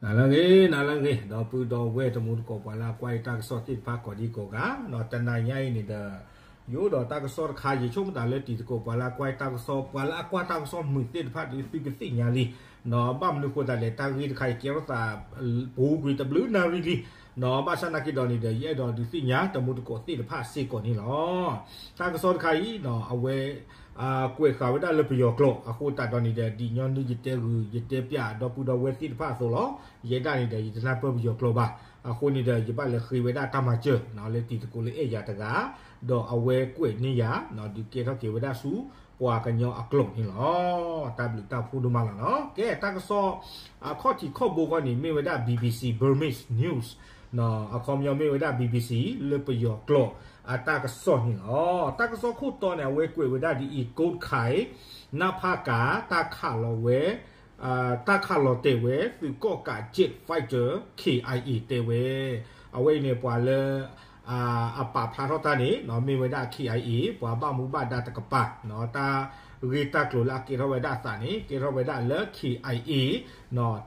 နၤလၢအဂ့ၤ နၤလၢအဂ့ၤ ဒီပုၢ်ဒီဝဲၢ်တံၤသကိး ပှၤလၢအကွၢ်ယတၢ်ကစီၣ်သ့ၣ်တဖၣ်ကိးဒံကိးဂၤ, တနၤညါအံၤန့ၣ်ဒီး ယအိၣ်ဒီးတၢ်ကစီၣ်တခါ ယဆိကမိၣ်သးလၢတံၤသကိး ပှၤလၢအကွၢ်တၢ်ကစီၣ်မုာ်သ့ၣ်တဖၣ်ဒီး သုကသ့ၣ်ညါလံ, ဘၣ်မနုၤဃိသတးလဲၣ် တၢ်ဂ့ၢ်တခါအံၤ ကဲထီၣ်သး ပူၤကွံာ်တဘျုးနၣ်ရံၣ်လံ, ဘၣ်ဆၣ်သနာ်က့ဒီးန့ၣ်ဒီး ယအဲၣ်ဒိးဒုးသ့ၣ်ညါ တံၤသကိးသ့ၣ်တဖၣ်စ့ၢ်ကီးန့ၣ်လီၤ. တၢ်ကစီၣ်တခါအံၤ အဝဲ ကွဲးဃာ်ဝဲဒၣ်လၢပယီၤကျိာ် အဃိသတးဒီးန့ၣ်ဒီး ဒ်ညီနုၢ်ယတဲဂုာ် ယတဲပၠး ဒီပုၢ်ဒီဝဲၢ်သ့ၣ်တဖၣ်အသိးလီၤ. ယဲဒၣ်န့ၣ်ဒီး ယတနၢ်ပၢၢ်ပယီၤကျိာ်ဘၣ်. အဃိန့ၣ်ဒီး ယဘၣ်လဲၤဃ့ဝဲဒၣ်တၢ်မၤစၢၤ လၢတံၤသကိးလၢအဲၣ်ယၤတဂၤ, ဒီးအဝဲကွဲးန့ၢ်ယၤ ဒုးကဲထီၣ်က့ၤဝဲဒၣ်ဆူ ပှၤကညီအကျိာ်န့ၣ်လီၤ. တၢ်ဘျုးတၢ်ဖှိၣ်ဒိၣ်မးလီၤနီၤ. ကဲ တၢ်ကစီၣ် အခီၣ်ထံးခီၣ်ဘိခီန့ၣ် မ့ၢ်ဝဲဒၣ် BBC Burmese News, အခီပညီမ့ၢ်ဝဲဒၣ် BBC လၢပယီၤကျိာ်အတၢ်ကစီၣ်န့ၣ်လီၤ. တၢ်ကစီၣ်ခိၣ်တီန့ၣ် အဝဲကွဲးဝဲဒၣ်ဒ်အံၤ, ကိးခၢၣ် နဖက တၢ်ခးလီၤဝဲ တၢ်ခးလီၤတဲာ်ဝဲ သုးကီၣ်ကး jet fighter, KIA တဲဝဲ. အဝဲအံၤန့ၣ် ပှၤလၢ အပာ်ဖျါထီၣ်တၢ်န့ၣ် မ့ၢ်ဝဲဒၣ် KIA ပှၤဘၣ်မူဘၣ်ဒါတကပၤ, တၢ်ဂ့ၢ်တၢ်ကျိၤလၢအကဲထီၣ်ဝဲဒၣ်အသးန့ၣ် ကဲထီၣ်ဝဲဒၣ်လၢ KIA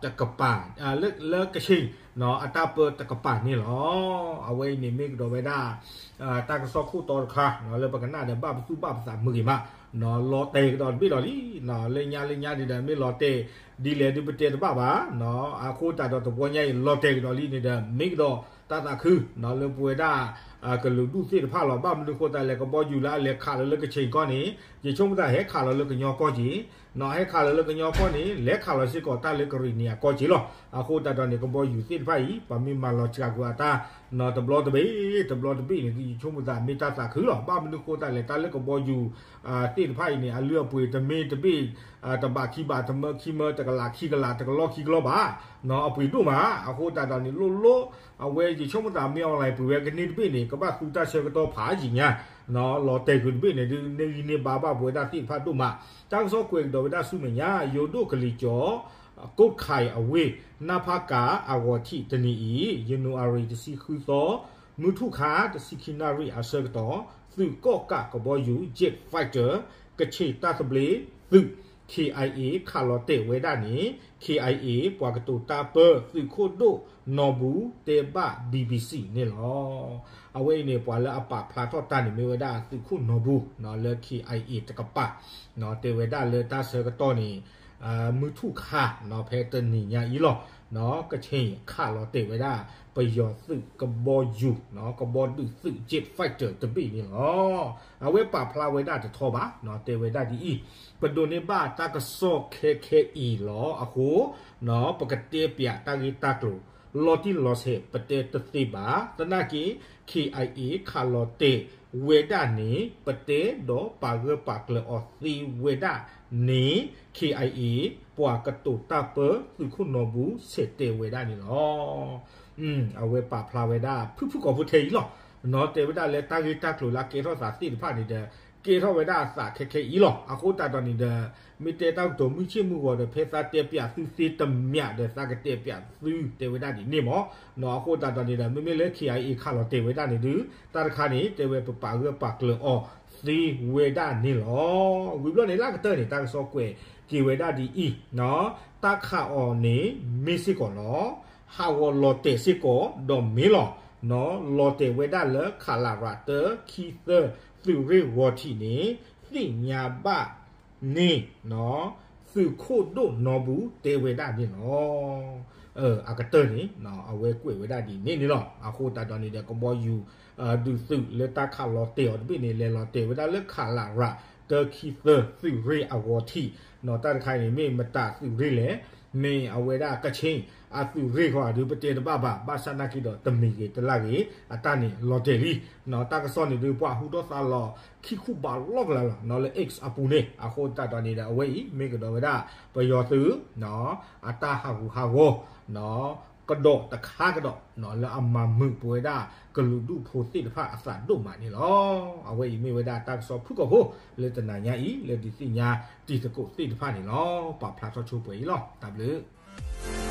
တကပၤ, လၢ လၢကခ့ၣ် အတၢ်ပၢတကပၤန့ၣ်လီၤ. အဝဲအံၤန့ၣ်မ့ၢ်ကဒီးဝဲဒၣ် တၢ်ကစီၣ်ခိၣ်တီတခါ လၢပကနၣ်ဒီးဘၣ်ပသူၣ်ဘၣ်ပသးမုာ်ဂ့ၤမး, လီၤတဲာ်ကဒီးတဘ့ၣ်လီၤလံ. လၢညါလၢညါဒ်ဒီး မ့ၢ်လီၤတဲာ်ဒ်လဲၣ်ဒုးပတဲတဘၣ်ဘၣ်. အဃိသတးဒီးတဝီညါအံၤ လီၤတဲာ်ကဒီးလံန့ၣ်ဒီး မ့ၢ်ကဒီးတၢ်သးခု လၢပဝဲဒၣ် ကလုာ်ဒူၣ်သ့ၣ်တဖၣ်လီၤ. ဘၣ်မနုၤဃိသတးလဲၣ် ကဘီယူၤလၢအလဲၤခးလီၤလၢကခ့ၣ်ကီၢ်န့ၣ် ယဆိကမိၣ်သးဟဲခးလီၤလၢကညီကီၢ်က့ၤ, ဟဲခးလီၤလၢကညီကီၢ်န့ၣ် လဲၤခးလီၤစ့ၢ်ကီးတၢ်လၢကရံၣ်နံၣ်အကီၢ်က့ၤလီၤ. အဃိသတးဒီးန့ၣ် ကဘီယူၤသ့ၣ်တဖၣ်အံၤ ပှၤမ့ၢ်မၤလီၤစှၤကွံာ်အတၢ် တဘျီတဘ့ၣ် တဘျီတဘ့ၣ်န့ၣ် ယဆိကမိၣ်သးမ့ၢ်တၢ်သးခုလီၤ. ဘၣ်မနုၤဃိသတးလဲၣ် တၢ်လၢကဘီယူၤသ့ၣ်တဖၣ်အံၤန့ၣ် အလုၢ်အပှ့ၤတမ့ၢ်တဘ့ၣ် တဘးခံဘး တမၢခံမၢ တကလးခံကလး တကလီၢ်ခံကလီၢ်ဘၣ်, အပှ့ၤဒိၣ်မး. အဃိသတးဒီးန့ၣ် လိၣ်လိၣ် အဝဲယဆိကမိၣ်သးမ့ၢ် online ပှ့ၤဝဲကန့ၢ်တဘ့ၣ်န့ၣ် ကဘၣ်သူတၢ်ဆၢကတီၢ်ဖးယံာ်ညါ လီၤတဲာ်ကွံာ်တဘ့ၣ်န့ၣ်ဒုး န့ၢ်ဂံၢ်န့ၢ်ဘါဘၣ်ပဝဲဒၣ်သ့ၣ်တဖၣ်ဒိၣ်မး. တၢ်ကစီၣ်ကွဲးကဒီးဝဲဒၣ်ဆူမဲာ်ညါ ယိၤဒိၣ်ကလံၤကၠီၤ ကိးခၢၣ်အဝ့ၢ် နဖက အဂီၤထံးတနံၤအံၤ ယနူၤအါရံၤတဆံဃုသီ မုၢ်ထူၣ်ခါ တဆံခံနၣ်ရံၣ်အဆၢကတီၢ် သုးကီၣ်ကးကဘီယူၤ jet fighter ကခ့ၣ်တၢ်သဘျ့သုး KIA ခးလီၤတဲာ်ဝဲဒၣ်န့ၣ် KIA ပှၤကတိၤတၢ်ပၢသုးခိၣ်ဒိၣ်နီၢ်ဘူတဲဘၣ် BBC န့ၣ်လီၤ. အဝဲအံၤန့ၣ် ပှၤလၢအပာ်ဖျါထီၣ်တၢ်န့ၣ်မ့ၢ်ဝဲဒၣ်သုးခိၣ်နီၢ်ဘူ လၢ KIA တကပၤ တဲဝဲဒၣ်လၢတၢ်ဆၢကတီၢ်န့ၣ် မုၢ်ထူၣ်ခါ ဖဲတနံၤညါအံၤလီၤ ကခ့ၣ်ခးလီၤတဲာ်ဝဲဒၣ် ပယီၤသုးကဘီယူၤ ကဘီဒုးသုး jet fighter တဘ့ၣ်န့ၣ်လီၤ. အဝဲပာ်ဖျါဝဲဒၣ်တထီဘၣ် တဲဝဲဒၣ်ဒ်အံၤ, ပဒိးန့ၢ်ဘၣ်တၢ်ကစီၣ်ခဲခဲအံၤလီၤအဃိ ပကတဲပၠးတၢ်ဂ့ၢ်တၢ်ကျိၤ လီၤတံၢ်လီၤဆဲး ပတဲတသ့ဘၣ်. သနာ်က့ KIA ခးလီၤတဲာ်ဝဲဒၣ်န့ၣ် ပတဲဒီးပာ်ဂၢၢ်ပာ်ကျၢၤအီၤသ့ဝဲဒၣ်န့ၣ် KIA ပှၤကတိၤတၢ်ပၢသုးခိၣ်နီၢ်ဘူ ဆဲးတဲာ်ဝဲဒၣ်န့ၣ်လီၤ. အဝဲပာ်ဖျါဝဲဒၣ် ဖုၣ်ဖုၣ်ကိာ်ဖိထဲအံၤလီၤ. တဲဝဲဒၣ်လၢတၢ်ဂ့ၢ်တၢ်ကျိၤလၢအကဲထီၣ်သးသ့ၣ်တဖၣ်န့ၣ်ဒီး ကဲထီၣ်ဝဲဒၣ်အသးခဲခဲအံၤလီၤ. အဃိသတးဒီးန့ၣ်ဒီး မ့ၢ်တဲတၢ်ကတိၤမုၢ်ဆ့ၣ်မုၢ်ဂီၤဒီး ဖဲသးတဲပၠးသုသ့တမျးဒီး သးကတဲပၠးသုတဲဝဲဒၣ်ဒ်န့ၣ်မး. အဃိသတးဒီးန့ၣ်ဒီး မ့မ့ၢ်လၢ KIA ခးလီၤတဲာ်ဝဲဒၣ်န့ၣ်ဒုး တၢ်တခါန့ၣ် တဲဝဲပပာ်ဂၢၢ်ပာ်ကျၢၤအီၤသ့ဝဲဒၣ်န့ၣ်လီၤ. ဝံၤဘျီန့ၣ် လၢကတၢၢ်န့ၣ် တၢ်ကစီၣ်ကွဲးက့ၤဝဲဒၣ်ဒ်အံၤ, တၢ်ခးအီၤန့ၣ် မ့ၢ်စ့ၢ်ကီးလီၤ. ဟးဂီၤလီၤတဲာ်စ့ၢ်ကီးဒီးမ့ၢ်လီၤ. လီၤတဲာ်ဝဲဒၣ်လၢ ခလရ တၢ ခံ သၢ သုးရ့ၣ်ဂီၤထံးန့ၣ် သ့ၣ်ညါဘၣ်န့ၣ် သုးခိၣ်ဒိၣ်နီၢ်ဘူတဲဝဲဒၣ်န့ၣ်လီၤ. အကတၢၢ်န့ၣ် အဝဲကွဲးဝဲဒၣ်ဒ်န့ၣ်န့ၣ်လီၤ. အဃိသတးဒီးန့ၣ်ဒီး ကဘီယူၤ ဒုးသုးလၢတၢ်ခးလီၤတဲာ်အီၤတဘ့ၣ်န့ၣ် လဲၤလီၤတဲာ်ဝဲဒၣ်လၢ ခလရ တၢ ခံ သၢ သုးရ့ၣ်အဂီၤထံး, တၢ်တခါအံၤန့ၣ် မ့ၢ်မတၤသုးရ့ၣ်လဲၣ်, မ့ၢ်အဝဲဒၣ်ကခ့ၣ်အသုးရ့ၣ်ဃီဒုး ပတဲတဘၣ်ဘၣ်, ဘၣ်ဆၣ်သနာ်က့ဒီး တမံၤဂ့ၤတလၢ်ဂ့ၤ အတၢ်န့ၣ်လီၤတဲာ်လံ. တၢ်ကစီၣ်န့ၣ်ဒုး ပှၤဟူထီၣ်သါလီၤခံခူဘးလီၢ်ကလာ်လီၤ လၢ X အပူၤန့ၣ်. အဃိသတးဒီးန့ၣ်ဒီး အဝဲအံၤ မ့ၢ်ကဒီးဝဲဒၣ် ပယီၤသုး အတၢ်ဟးဂူာ်ဟးဂီၤ ကဒီးတခါကဒီး လၢအမၤမုာ်ပဝဲဒၣ်ကလုာ်ဒူၣ်ဖိသ့ၣ်တဖၣ်အသးဒိၣ်မးန့ၣ်လီၤ. အဝဲအံၤမ့ၢ်ဝဲဒၣ်တၢ်ကစီၣ်ဖုၣ်ကိာ်ဖိ လၢတနၤညါအံၤ လၢဒုးသ့ၣ်ညါတံၤသကိးသ့ၣ်တဖၣ်န့ၣ်လီၤ. ပာ်ဖျါထီၣ်ဆိပှဲၤအံၤလီၤ. တၢ်ဘျုး